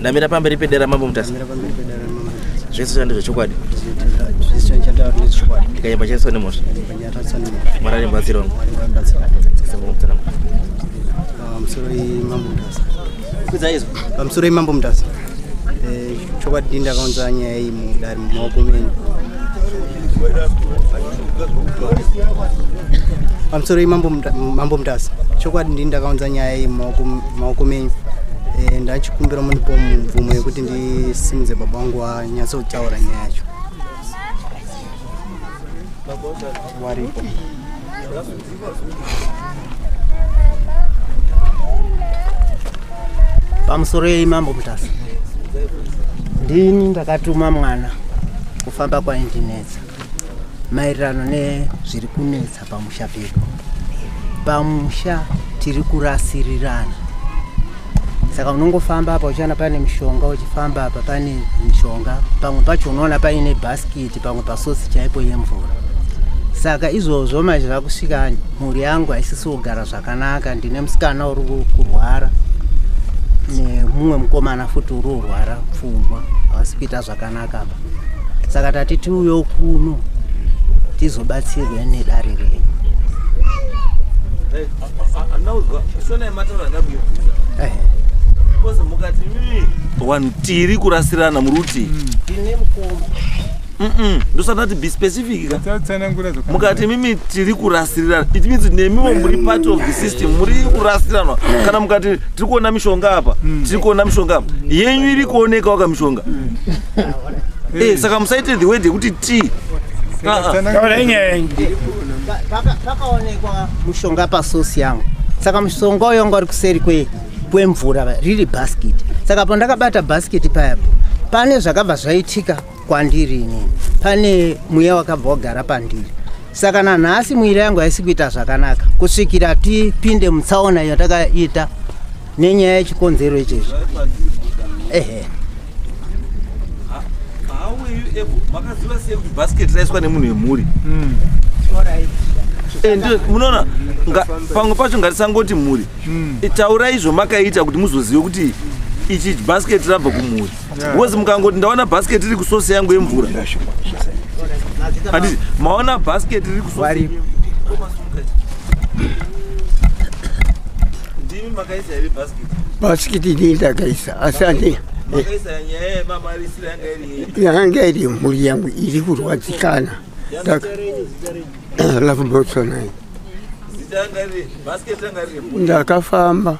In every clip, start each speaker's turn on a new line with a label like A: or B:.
A: Ndamira pamberi pedera Mambo Mutasa. Zvese zvandi zvechokwadi. Ndikanyamba chaiswa nemhosva. Mwari ari mubatsiri wangu.
B: Pamusoro Mambo Mutasa. Chokwadi ndakaunza nyaya iyi mudare mumaoko menyu. Pamusoro Mambo Mutasa. Chokwadi ndini ndakaunza nyaya iyi mumaoko menyu. Ndachikumbira munipo mubvumo yekuti ndisimudze baba vangu vanyatsotaura nyaya yacho. Waripo.
C: Pamusoro Mambo Mutasa. Ndini ndakatuma mwana kufamba kwaindinetsa maererano nezviri kunetsa pamusha pedu. Pamusha tiri kurasirirana. Saka unongofamba apa uchiona pane mishonga, uchifamba apa pane mishonga, pamwe pacho unoona paine bhasikiti, pamwe pasosi chaipo yemvura. Saka izvozvo manje zvakusvika mhuri yangu haisisi kugara zvakanaka. Ndine musikana uri kurwara nemumwe mukomana futi uri kurwara pfungwa, havasi kuita zvakanaka apa. Saka tati tiuye kuno tizobatsirwe nedare renyu.
D: Vanhu tiri kurasirana muri kuti
C: tine mukoma.
D: Ndosati ndati be specific ka. Mukati mimi tiri kurasirirana, it means nemiwo muri part of the system, muri kurasirana. Kana mukati tiri kuona mishonga apa, tiri kuona mishonga apa, yenyu iri kuonekawo kamishonga. Saka musaite the word yekuti ti.
C: Pakaonekwa mushonga pasosi yangu. Saka mushonga uyo wanga uri kuseri kwemvura riri bhasikiti. Saka pandakabata bhasikiti payapo, pane zvakabva zvaitika kwandiri inini. Pane mweya wakabva wagara pandiri. Saka nanhasi mwiri yangu haisi kuita zvakanaka kusvikira tipinde mutsaona yatakaita nenyaya yechikonzero ichezvi. Ehe.
D: Makaziva sei kuti bhasiketi raiswa nemunhu wemhuri? Munoona pamwe pacho ngatisangoti mhuri. Taurai izvo makaita kuti muzozive kuti ichi bhasiketi rabva kumhuri. Because mukangoti ndaona bhasiketi riri kusosi yangu yemvura. Handiti maona bhasiketi riri kusosi. Ndimi makaisa here bhasiketi?
E: Bhasiketi ndini ndakaisa, asi andi
D: makaisa nyaya yemamarisiro yanga iri
E: yanga iri mhuri yangu iri kurwadzikana. Lavumbotsonai. Ndakafamba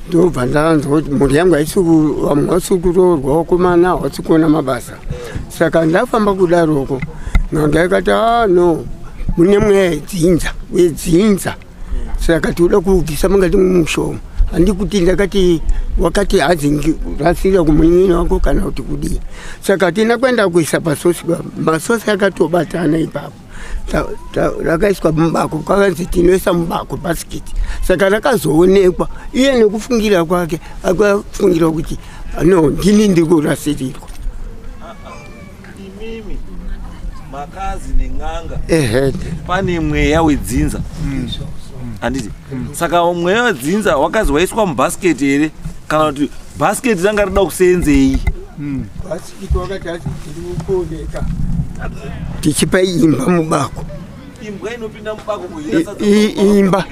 E: ndobva ndanzwa kuti mhuri yangu haisi vamwe vasi kuroorwa, vakomana havasi kuona mabasa. Saka ndafamba kudaroko n'anga yakati no, mune mweya yedzinza wedzinza, saka tinoda kuubvisa mungati mumushoma. Handikuti ndakati wakati hadzi rasira kumunin'ina wako kana kuti kudii. Saka tina kuenda kuisa pasosi, masosi akatobatana ipapo. Rakaiswa mubako, kwakanzi tinoisa mubako bhasikiti. Saka rakazoonekwa iye nekufungira kwake akafungira kuti no, ndini ndiri kurasirirwa.
D: Imimi makazi nen'anga pane mweya wedzinza. Handiti saka mweya wedzinza wakazi waiswa mubhasiketi here kana kuti bhasiketi ranga rida kuseenzei?
E: Bhasiketi wakati asi tiri kuoneka tichipa imba mubako.
D: Imbwa inopinda mubako
E: imba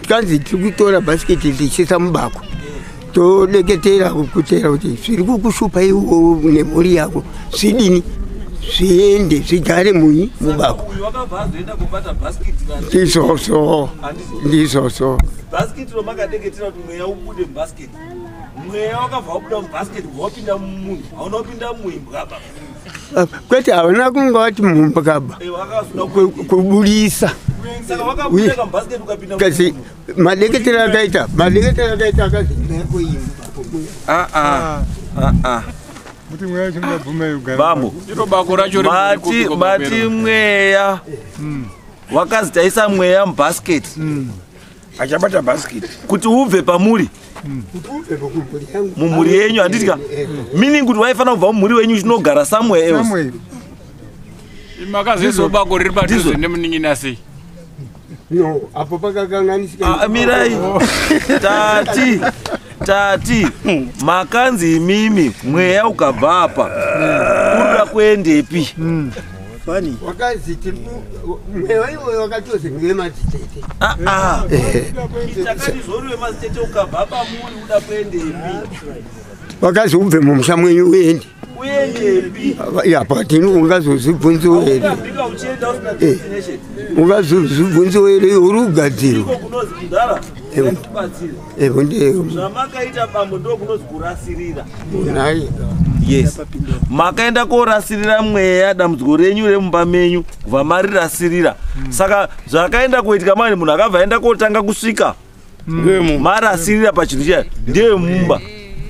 E: kanzi tiri kutora bhasiketi tichiisa mubako, todeketera kutera kuti zviri kukushupa iwo nemhuri yako zvidini, zviende zvigare munyi mubako. Ndizvozvo, ndizvozvo.
D: Bhasiketi romakadeketera kuti mweya ubude mubhasiketi, mweya wakabva wabuda mubhasiketi wapinda mumunhu, hauna kupinda muimbwa ba.
E: Kwete, hauna kunga wati mumbwa ba, kubudisa. Kasi madeketera akaita, madeketera akaita akazi
D: Bambo, mati mweya wakazi taisa mweya mubhasiketi
F: achabata bhasiketi
D: kuti ubve pamuri mumhuri yenyu, handiti ka? Meaning kuti waifanira kubva mumhuri wenyu uchinogara somewhere else.
G: Makazoisa bako riri padhuze nemunin'ina sei?
E: No, apo pakakanganisika.
D: Mirai. Tati Tati makanzi imimi mweya ukabva apa urikuda kuendepi?
E: Wakazi mweya iwoyo wakatozi ngewemadzitete.
D: Takati zvori wemadzitete ukabva apa muri uda kuendepi?
E: Wakazi ubve mumusha mwenyu uende.
D: Uendepi?
E: Apa tini ungazozvibvunziwo here? Ungazozvibvunziwo here uri kugadzirwa?
D: Kunozi mudhara zvamakaita bambo ndo kunozi kurasirira. Yes, makaenda korasirira mweya dambudziko renyu remumba menyu kubva marirasirira. Saka zvakaenda kuitika mani munhu akabva aenda kotanga kusvika marasirira pachinhu chiya ndeyemumba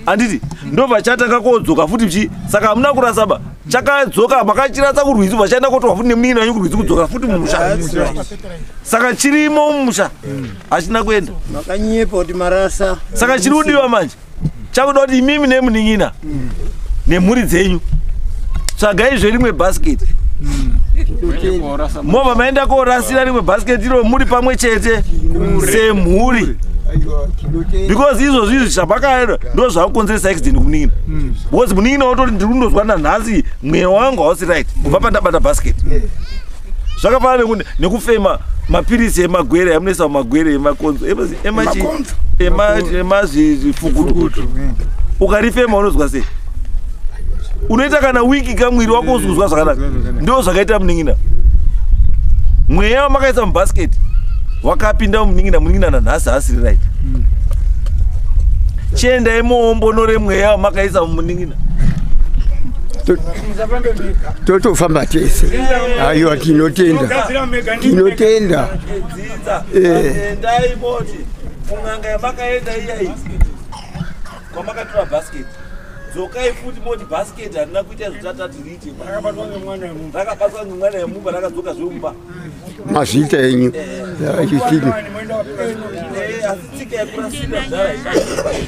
D: anditi ndobva chatanga kodzoka futi chi. Saka hamuna kurasaba chakadzoka makachirasa kurwizi bva chaenda kotorwa futi nemunini wenyu kurwizi kudzoka futi mumusha. Saka chirimo mumusha hachina kuenda.
C: Makanyepa kuti marasa.
D: Saka chiri kudiwa manje chakuda kuti imimi nemunin'ina nemhuri dzenyu tsvagai zverimwe bhasiketi mobva maenda korasira rimwe bhasiketi iro muri pamwe chete semhuri. Because izvozvo izvi zvamakaenda ndo zvakukonzeresa accident kumunin'ina. Because munin'ina watori ndiri kundozwa nanhasi mweya wangu hausi right kubva pandabata bhasiketi. Zvakafanana nekufema mapirisi emagwere amunoisa mumagwere emakonzo emazvifukutu. Ukarifema unozwa sei? Unoita kana wiki kamwiri wako usuzwa zvakanaka. Ndo zvakaita munin'ina. Mweya wamakaisa mubhasiketi wakapinda munin'ina, munin'ina nanhasi haasiri right. Chiendai muombonore mweya wamakaisa munin'ina.
E: Totofamba tese. Aiwa tinotenda. Tinotenda.
D: Endai moti kun'anga yamakaenda iyai kwamakatora bhasiketi. Dzokai futi moti bhasiketi harina kuita zvotatati riite. Rakabatwa ngemwana yemumba rakadzoka zvemumba.
E: Mazvita enyu.
D: Asi tsika yekurasirira mudhara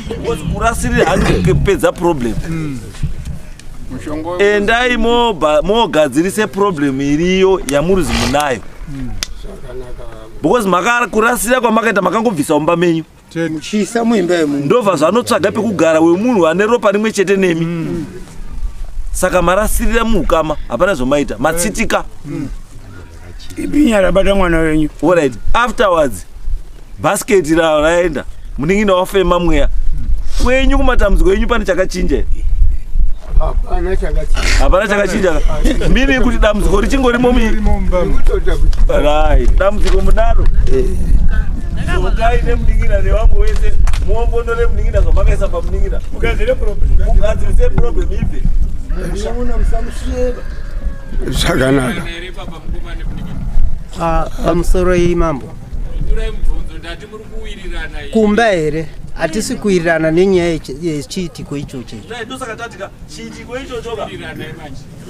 D: because kurasirira handi kupedza problem. Endai mogadzirise problem iriyo yamurizi munayo. Because makakurasira kwamakaita makangobvisa mumba menyu.
C: Muchiisa muimba yemunhu.
D: Ndobva zvanotsvaga pekugara wemunhu ane ropa rimwe chete nemi. Saka marasirira muukama hapana zvomaita. Matsitika.
F: Ibinya rabata mwana wenyu.
D: Alright, afterwards bhasiketi raenda munin'ina wafema mweya. Kwenyu kumatambudziko enyu pane chakachinja.
E: Hapana chakachinja.
D: Hapana chakachinja. Mimi kuti dambudziko richingorimo right, dambudziko mudaro. Dzokai nemunin'ina nevamwe wese muombonore munin'ina zvamakaisa pamunin'ina.
F: Mugadzire problem.
D: Mugadzirise problem ibve.
E: Zvakanaka.
C: Pamusoro iyi mambo. Kumba here hatisi kuwirirana nenyaya yechiitiko ichocho.
D: Ndosaka tatika chiitiko ichocho ka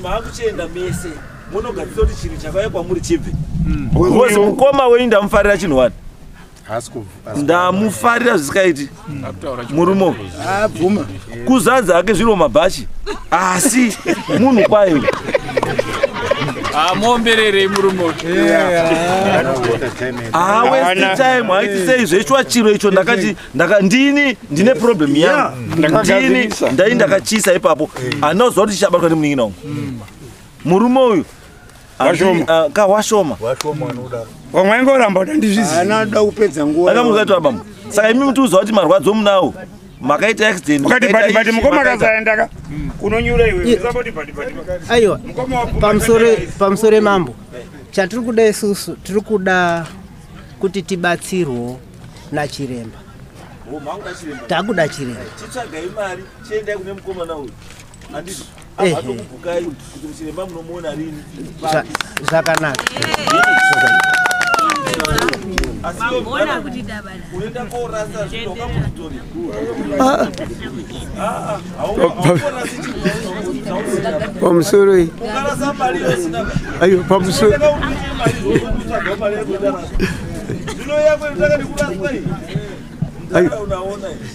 D: maakuchienda mese munogadzisa kuti chinhu chakauya kwamuri chibve. Because mukoma wenyu ndamufarira chinhu wani. Ndamufarira zvisikaiti murume
F: abvuma
D: kuzadza hake zviro mabhachi asi munhu kwayo.
G: Amuombererei murume.
D: Waste time haiti sei zvechwa chiro icho ndakati ndini ndine problem yangu. Ndini ndai ndakachisa ipapo. Anoziva kuti chichabatwa nemunin'ina wangu. Murume uyu kawashoma.
F: Vamwe vaingoramba kuti handizvizivi.
C: Anoda kupedza nguva.
D: Akamuzati bambo. Saka imi mutiuza kuti marwadzo munawo. Makaita accident.
F: Wakati bati bati mukoma akasaenda ka. Kunonyura iwe. Usamboti bati bati.
C: Aiwa. Pamusoro mambo. Chatiri kuda isusu tiri kuda kuti tibatsirwo nachiremba. Takuda chiremba.
D: Chitsvagai mari chiendai kune mukomana uyu. Handizvo. Abatokubhukai kuti muchiremba munomuona rini.
C: Zvakanaka.
D: Unoenda korasa zvinhu wakamutori.
E: Pamusoro iyi.
D: Ungarasa mari yosina.
E: Aiwa pamusoro.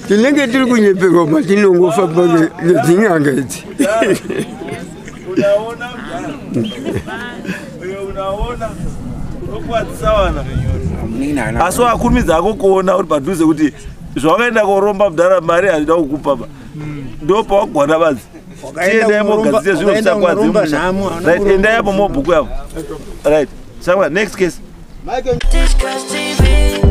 E: Tinenge tiri kunyeperwa matinongofamba nedzin'anga idzi.
D: Unaona unaona unokwadzisa vana. Asi wakurumidza hako kuona uri padhuze kuti Zvawakaenda koromba mudhara, mari hazvida kukupa ba, ndo pawagwana badzi. Tiendai mogadzire zvinhu zvichakwadzi. Right, endai apo mobhuku yavo. Right, shamwa, next case.
H: Discuss TV.